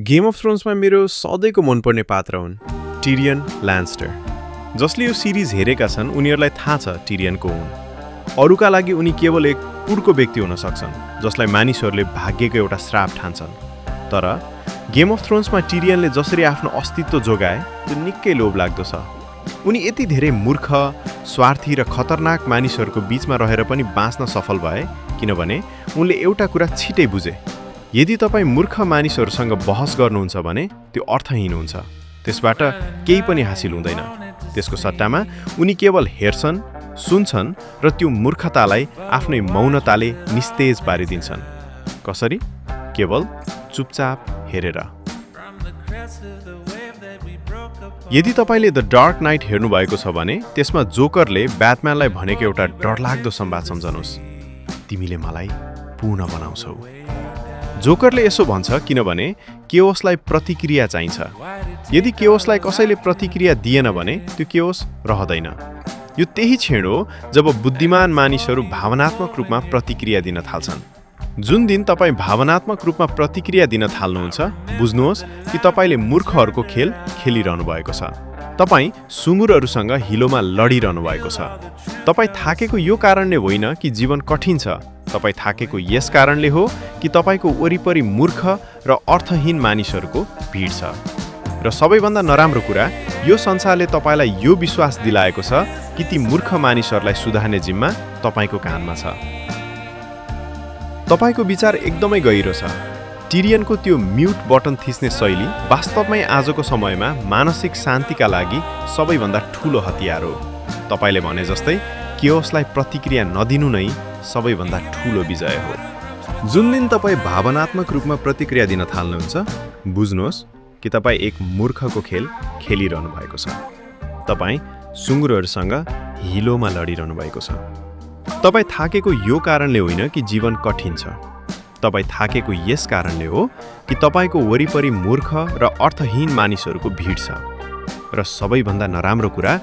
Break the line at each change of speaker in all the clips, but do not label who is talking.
Game of थ्रोन्समा मेरो सधैँको मनपर्ने पात्र हुन् टिरियन ल्यान्स्टर। जसले यो सिरिज हेरेका छन् उनीहरूलाई थाहा छ टिरियनको हुन्। अरूका लागि उनी केवल एक पुड्को व्यक्ति हुन सक्छन् जसलाई मानिसहरूले भाग्यको एउटा श्राप ठान्छन्। तर गेम अफ थ्रोन्समा टिरियनले जसरी आफ्नो अस्तित्व जोगाए त्यो निकै लोभलाग्दो छ। उनी यति धेरै मूर्ख, स्वार्थी र खतरनाक मानिसहरूको बीचमा रहेर पनि बाँच्न सफल भए किनभने उनले एउटा कुरा छिटै बुझे। यदि तपाईँ मूर्ख मानिसहरूसँग बहस गर्नुहुन्छ भने त्यो अर्थहीन हुन्छ, त्यसबाट केही पनि हासिल हुँदैन। त्यसको सट्टामा उनी केवल हेर्छन्, सुन्छन् र त्यो मूर्खतालाई आफ्नै मौनताले निस्तेज पारिदिन्छन्। कसरी? केवल चुपचाप हेरेर। यदि तपाईँले द डार्क नाइट हेर्नुभएको छ भने त्यसमा जोकरले ब्याटम्यानलाई भनेको एउटा डरलाग्दो संवाद सम्झनुहोस्, तिमीले मलाई पुनः बनाउँछौ। जोकरले यसो भन्छ किनभने केओसलाई प्रतिक्रिया चाहिन्छ। यदि केओसलाई कसैले प्रतिक्रिया दिएन भने त्यो केओस रहँदैन। यो त्यही क्षण हो जब बुद्धिमान मानिसहरू भावनात्मक रूपमा प्रतिक्रिया दिन थाल्छन्। जुन दिन तपाईँ भावनात्मक रूपमा प्रतिक्रिया दिन थाल्नुहुन्छ, बुझ्नुहोस् कि तपाईँले मूर्खहरूको खेल खेलिरहनु भएको छ। तपाईँ सुँगुरहरूसँग हिलोमा लडिरहनु भएको छ। तपाईँ थाकेको यो कारणले होइन कि जीवन कठिन छ, तपाईँ थाकेको यस कारणले हो कि तपाईँको वरिपरि मूर्ख र अर्थहीन मानिसहरूको भिड छ। र सबैभन्दा नराम्रो कुरा, यो संसारले तपाईँलाई यो विश्वास दिलाएको छ कि ती मूर्ख मानिसहरूलाई सुधार्ने जिम्मा तपाईँको काँधमा छ। तपाईँको विचार एकदमै गहिरो छ। टिरियनको त्यो म्युट बटन थिच्ने शैली वास्तवमै आजको समयमा मानसिक शान्तिका लागि सबैभन्दा ठूलो हतियार हो। तपाईँले भने जस्तै केओसलाई प्रतिक्रिया नदिनु नै सबैभन्दा ठूलो विजय हो। जुन दिन तपाईँ भावनात्मक रूपमा प्रतिक्रिया दिन थाल्नुहुन्छ, बुझ्नुहोस् कि तपाईँ एक मूर्खको खेल खेलिरहनु भएको छ। तपाईँ सुँगुरहरूसँग हिलोमा लडिरहनु भएको छ। तपाईँ थाकेको यो कारणले होइन कि जीवन कठिन छ, तपाईँ थाकेको यस कारणले हो कि तपाईँको वरिपरि मूर्ख र अर्थहीन मानिसहरूको भिड छ। र सबैभन्दा नराम्रो कुरा,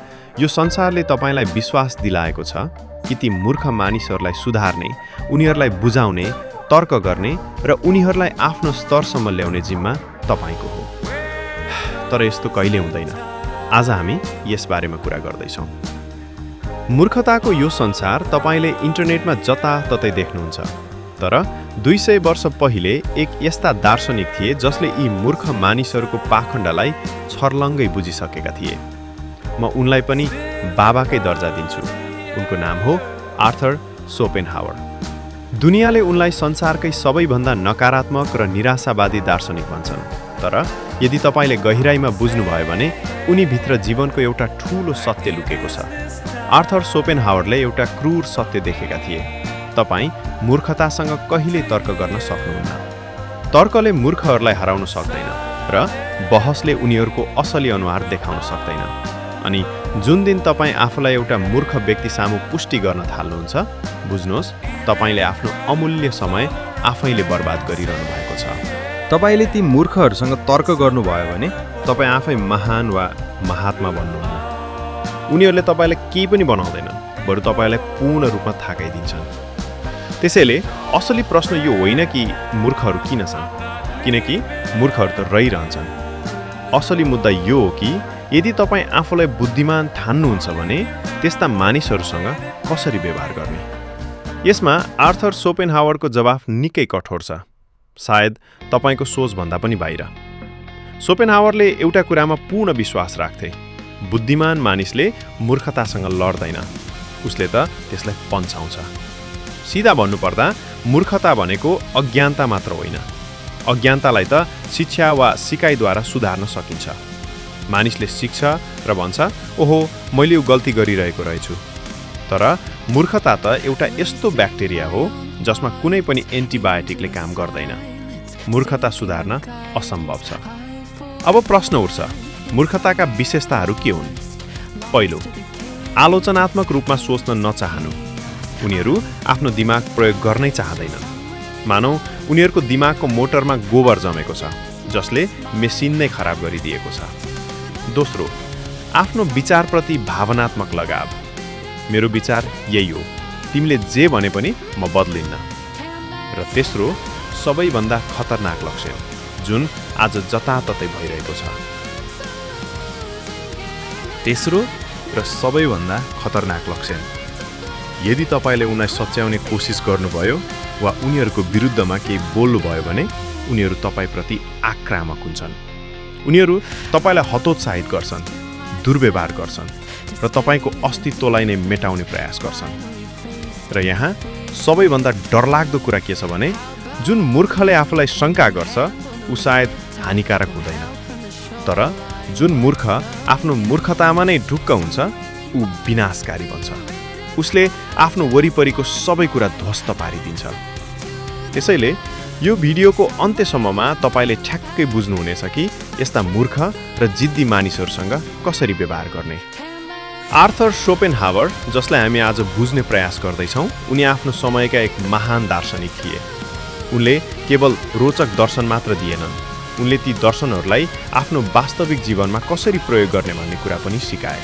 यो संसारले तपाईँलाई विश्वास दिलाएको छ कि ती मूर्ख मानिसहरूलाई सुधार्ने, उनीहरूलाई बुझाउने, तर्क गर्ने र उनीहरूलाई आफ्नो स्तरसम्म ल्याउने जिम्मा तपाईँको हो। तर यस्तो कहिले हुँदैन। आज हामी यसबारेमा कुरा गर्दैछौँ। मूर्खताको यो संसार तपाईँले इन्टरनेटमा जताततै देख्नुहुन्छ। तर 200 वर्ष पहिले एक यस्ता दार्शनिक थिए जसले यी मूर्ख मानिसहरूको पाखण्डलाई छर्लङ्गै बुझिसकेका थिए। म उनलाई पनि बाबाकै दर्जा दिन्छु। उनको नाम हो आर्थर सोपेनहावर। दुनियाँले उनलाई संसारकै सबैभन्दा नकारात्मक र निराशावादी दार्शनिक भन्छन्। तर यदि तपाईँले गहिराइमा बुझ्नुभयो भने उनीभित्र जीवनको एउटा ठूलो सत्य लुकेको छ। आर्थर सोपेनहावरले एउटा क्रूर सत्य देखेका थिए। तपाईँ मूर्खतासँग कहिल्यै तर्क गर्न सक्नुहुन्न। तर्कले मूर्खहरूलाई हराउन सक्दैन र बहसले उनीहरूको असली अनुहार देखाउन सक्दैन। अनि जुन दिन तपाईँ आफूलाई एउटा मूर्ख व्यक्ति सामु पुष्टि गर्न थाल्नुहुन्छ, बुझ्नुहोस् तपाईँले आफ्नो अमूल्य समय आफैले बर्बाद गरिरहनु भएको छ। तपाईँले ती मूर्खहरूसँग तर्क गर्नुभयो भने तपाईँ आफै महान वा महात्मा बन्नुहुन्न। उनीहरूले तपाईँलाई केही पनि बनाउँदैनन्, बरु तपाईँलाई पूर्ण रूपमा थाकाइदिन्छन्। त्यसैले असली प्रश्न यो होइन कि मूर्खहरू किन छन्, किनकि मूर्खहरू त रहिरहन्छन्। असली मुद्दा यो हो कि यदि तपाईँ आफूलाई बुद्धिमान ठान्नुहुन्छ भने त्यस्ता मानिसहरूसँग कसरी व्यवहार गर्ने। यसमा आर्थर सोपेनहावरको जवाफ निकै कठोर छ, सायद तपाईँको सोचभन्दा पनि बाहिर। सोपेनहावरले एउटा कुरामा पूर्ण विश्वास राख्थे, बुद्धिमान मानिसले मूर्खतासँग लड्दैन, उसले त त्यसलाई पन्छाउँछ। सिधा भन्नुपर्दा मूर्खता भनेको अज्ञानता मात्र होइन। अज्ञानतालाई त शिक्षा वा सिकाइद्वारा सुधार्न सकिन्छ। मानिसले सिक्छ र भन्छ, ओहो मैले यो गल्ती गरिरहेको रहेछु। तर मूर्खता त एउटा यस्तो ब्याक्टेरिया हो जसमा कुनै पनि एन्टिबायोटिकले काम गर्दैन। मूर्खता सुधार्न असम्भव छ। अब प्रश्न उठ्छ, मूर्खताका विशेषताहरू के हुन्? पहिलो, आलोचनात्मक रूपमा सोच्न नचाहनु। उनीहरू आफ्नो दिमाग प्रयोग गर्नै चाहँदैनन्। मानौ उनीहरूको दिमागको मोटरमा गोबर जमेको छ जसले मेसिन नै खराब गरिदिएको छ। दोस्रो, आफ्नो विचारप्रति भावनात्मक लगाव। मेरो विचार यही हो, तिमीले जे भने पनि म बदलिन्न। र तेस्रो, सबैभन्दा खतरनाक लक्षण जुन आज जताततै भइरहेको छ। तेस्रो र सबैभन्दा खतरनाक लक्षण, यदि तपाईँले उनलाई सच्याउने कोसिस गर्नुभयो वा उनीहरूको विरुद्धमा केही बोल्नुभयो भने उनीहरू तपाईँप्रति आक्रामक हुन्छन्। उनीहरू तपाईँलाई हतोत्साहित गर्छन्, दुर्व्यवहार गर्छन् र तपाईँको अस्तित्वलाई नै मेटाउने प्रयास गर्छन्। र यहाँ सबैभन्दा डरलाग्दो कुरा के छ भने जुन मूर्खले आफूलाई शङ्का गर्छ ऊ सायद हानिकारक हुँदैन, तर जुन मूर्ख आफ्नो मूर्खतामा नै ढुक्क हुन्छ ऊ विनाशकारी बन्छ। उसले आफ्नो वरिपरिको सबै कुरा ध्वस्त पारिदिन्छ। त्यसैले यो भिडियोको अन्त्यसम्ममा तपाईँले ठ्याक्कै बुझ्नुहुनेछ कि यस्ता मूर्ख र जिद्दी मानिसहरूसँग कसरी व्यवहार गर्ने। आर्थर शोपेनहावर, जसलाई हामी आज बुझ्ने प्रयास गर्दैछौँ, उनी आफ्नो समयका एक महान दार्शनिक थिए। उनले केवल रोचक दर्शन मात्र दिएनन्, उनले ती दर्शनहरूलाई आफ्नो वास्तविक जीवनमा कसरी प्रयोग गर्ने भन्ने कुरा पनि सिकाए।